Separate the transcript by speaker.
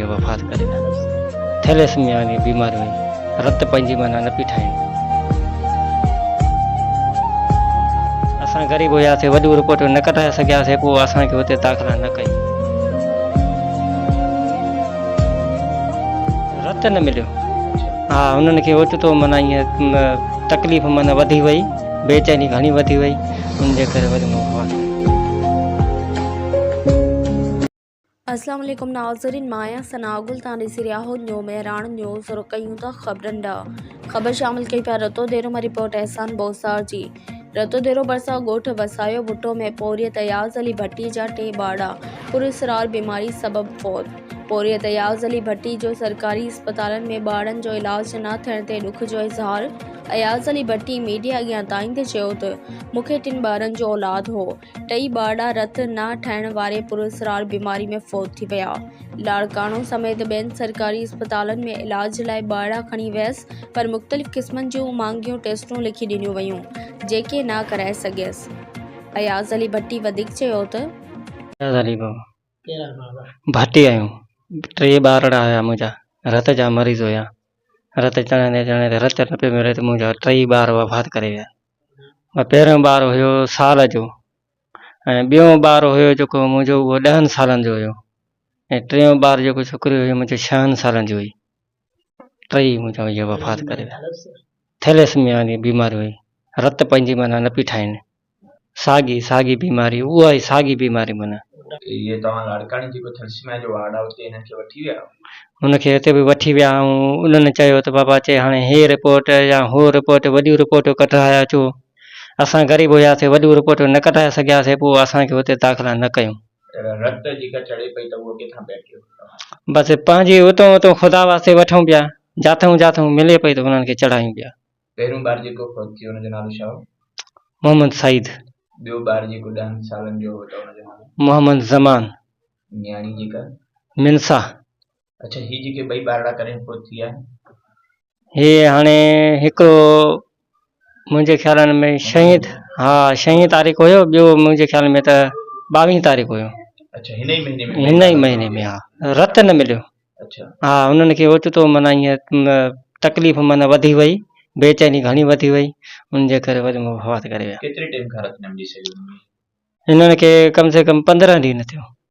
Speaker 1: اهي وفات ڪري ويا. ٿيليسميا جي بيماري هئي، رت پنهنجي معنيٰ نه پئي ٺاهين. اسان غريب هياسي، وڏيون رپورٽون نه ڪڍرائي سگهياسي، پوء اسان کي اتي داخلا نه ڪئي. رت نه مليو. ها انهن کي اوچتو معنيٰ ائين تڪليف معنيٰ وڌي وئي، بيچيني گهڻي وڌي وئي، ان جي ڪري وري مون وفات ڪئي.
Speaker 2: اسلام عليڪم ناظرين مان آهيان ثناء گل تان ڏسي رهيا هو نيو مهراڻ نيوز رخ ڪيون ٿا خبرن ڏانهن خبر شامل ڪئي پيا رتو ديرو مان رپورٽ احسان بوسار جي رتو ديرو ڀرسان ڳوٺ وسايو ڀٽو ۾ پورهيت اياز علي ڀٽي جا ٽي ٻارڙا پراسرار بيماري سبب فوت پورهيت اياز علي ڀٽي جو سرڪاري اسپتالن ۾ ٻارڙن جو علاج نه ٿيڻ تي ڏک جو اظهار اياز علي ڀٽي ميڊيا اڳيان دانهيندي چيو ته مون کي ٽن ٻارن جو اولاد هو ٽئي ٻارڙا رت نه ٺهڻ واري پراسرار بيماري ۾ فوت ٿي ويا. لاڙڪاڻو سميت ٻين سرڪاري اسپتالن ۾ علاج لاء ٻارڙا کڻي ويس پر مختلف قسمن جون مهانگيون ٽيسٽون لکي ڏنيون ويون جيڪي نه ڪرائي سگهيس. اياز علي ڀٽي وڌيڪ چيو ته.
Speaker 1: اياز علي ڀٽي آهيون ٽي ٻارڙا هيا منهنجا رت جا مريض هيا رت چڙهندي چڙهندي رت نه پيو ملي ته منهنجا ٽئي ٻار وفات ڪري ويا. پهريون ٻار هيو سال جو ۽ ٻيون ٻار هيو جيڪو منهنجو اهو ڏهن سالن جو هيو ۽ ٽيون ٻار جيڪو ڇوڪري هئي منهنجي ڇهن سالن جي هئي ٽئي منهنجا اهي وفات ڪري ويا ٿيليسميا جي بيماري هئي رت پنهنجي معنيٰ نه پئي ٺاهين ساڳي ساڳي بيماري اها ئي ساڳي بيماري معنيٰ.
Speaker 3: اهي توهان لاڙڪاڻي جيڪو ٿيليسميا جو وارڊ آهي اتي هنن کي وٺي ويا؟
Speaker 1: هن کي اتي به وٺي ويا ۽ انهن چيو ته بابا چي هاڻي هي رپورٽ يا هو رپورٽ وڏيون رپورٽون ڪڍرائي اچو اسان غريب هياسي وڏيون رپورٽون نه ڪڍرائي سگهياسي پوء اسان کي اتي داخلا نه ڪيون.
Speaker 3: رت جيڪا چڙهي پئي ته اهو ڪٿان پيا ڪيو توهان؟
Speaker 1: بس پنهنجي اتون اتون خدا واسطي وٺون پيا جاٿئون جاٿئون ملي پئي ته انهن کي چڙهايون پيا.
Speaker 3: پهريون ٻار جيڪو فوت ٿيو ان جو نالو ڇا هو؟
Speaker 1: محمد سعيد.
Speaker 3: ٻيو ٻار جيڪو ڏهن سالن جو هو ته ان جو نالو؟
Speaker 1: محمد زمان.
Speaker 3: نياڻي جيڪا؟
Speaker 1: منسا.
Speaker 3: اڇا هي جيڪي ٻئي ٻارڙا ڪڏهن فوت ٿي ويا آهن؟
Speaker 1: هي هاڻي هڪڙو منهنجي خيالن ۾ ڇهين ها ڇهين تاريخ هيو ٻيو منهنجي خيال ۾ ته ٻاويهين تاريخ هيو.
Speaker 3: اڇا هن ئي مهيني ۾
Speaker 1: هن ئي مهيني ۾ ها رت نه مليو.
Speaker 3: اڇا.
Speaker 1: ها انهن کي اوچتو معنيٰ ائين تڪليف معنيٰ وڌي وئي بيچيني گهڻي وڌي وئي ان جي ڪري وري وفات ڪري ويا.
Speaker 3: ڪيتري ٽيم کان رت نه ملي سگهيو انهن کي؟
Speaker 1: انهن کي ڪم سي ڪم 15 ڏينهن ٿيو.